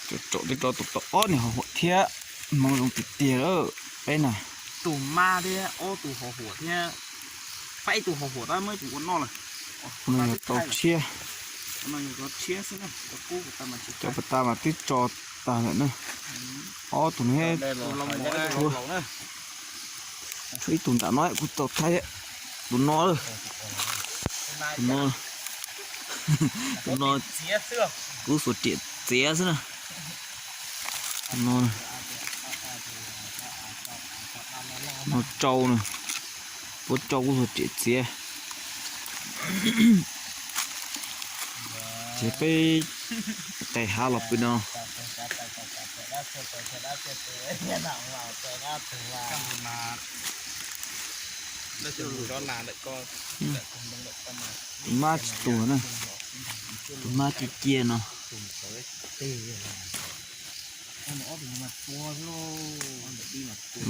Tsom tsom tej rau tus tau ob niag hau huam thiab, hmoov zoo tiag tiag lawm peb na. Tus mab thiab ob tus hau huam thiab, peb tus hau huam tab muab kuv ua noj lawm. No yog tau tshiab. Cov pas tas mas twb tso tag lawm na. Ob tug no thiab, tshuav ib tug nram no kuv tau thaij, tus no, tus no, tus no kuv xuas riam txiav xwb na. Tus no, no rau na, puab rau kuv xuas riam txiav. Ces peb qes hav los pw no. Tus mab tsis tuag na, tus mab cia cia no.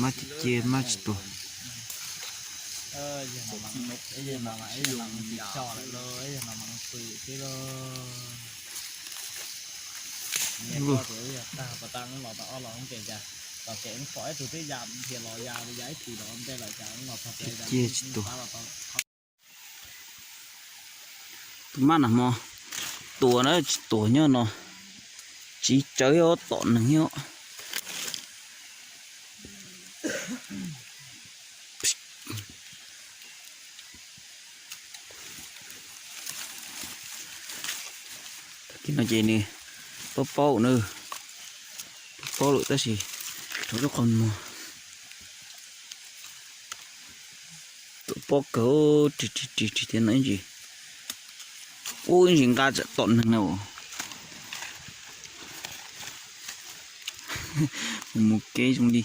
Mab cia cia, mab tsis tuag. Cia cia tsis tuag. Tus mab nag hmo tuag na, tsis tuag nyob no. Tsiv tsawv tom neeg nyob. Tag kis no ces nws paub paub na, paub paub lawm tab sis rau lub qhov muag tuaj pob kawg, ris ris ris ris thiab no ib ntsis. Ub, ib ntsis nqa tsam tom neeg na. Mus mus kev zoo li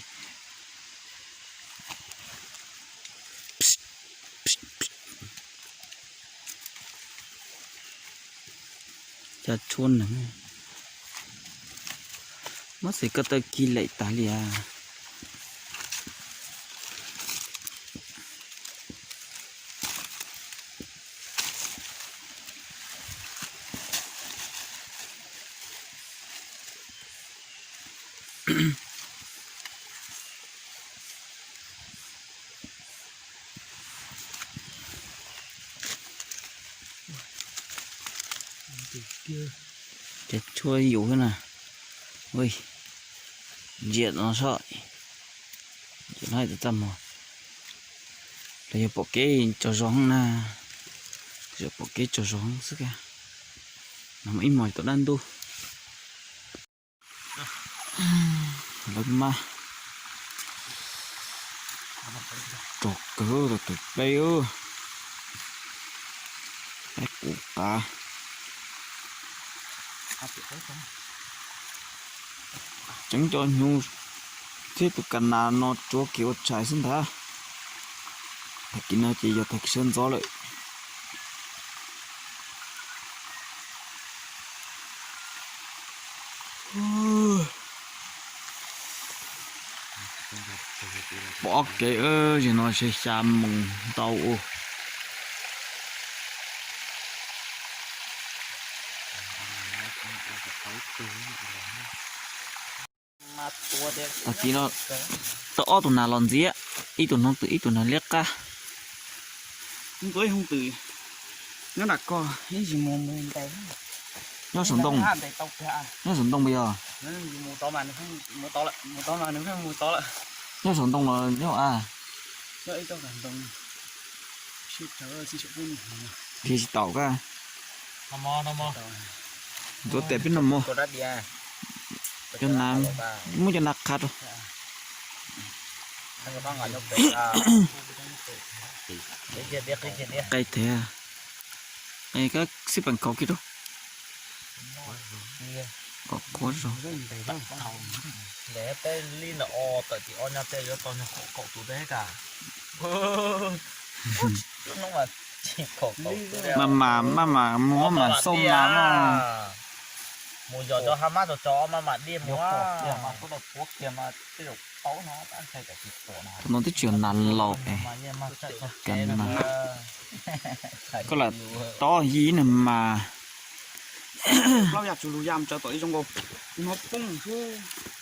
cov tshuaj neeg. Muab xwm koj tau kis lem tas li as. Cov tshuaj yus xwb na. Ntsia no saib, ntsia no hais tias txaj muag los yog pom kev tsaug zog na, yog pom kev tsaug zog xwb. No ib hmos tau dab ntub. Lawv mab rog kawg, tus peb, peb kuv qav. Tseev cov hnyuv thiab tus ka nas no tsuav kev ua tshais xwb ntag. Tag kis no ces yog tag kis sawv ntxov lawm. Pom kev, zim no xya xya moos ntau ua. Tag kis no tau ob tug nas los ntxiv, ib tug noog twm ib tug nas liab qab. Nyob saum ntoo, nyob saum ntoo puas yog? Nyob saum ntoo los nyob a? Dhia tsis taus koj. Ntxuav tes peb no mus. Cov nas, muab cov nas qha rau. Qe thiab, qe koj xib peem khaus kiag rau. Kom qhuav zog. Maj mam, maj mam mus, maj mam xauj nas no. Thaum no twb tsis yog nas laus es, ka nas. Koj lam tob yib nag mas, Plaub yam tsug lug ya mus tsaws tom ib zoo nkaus, hnov poob xwb.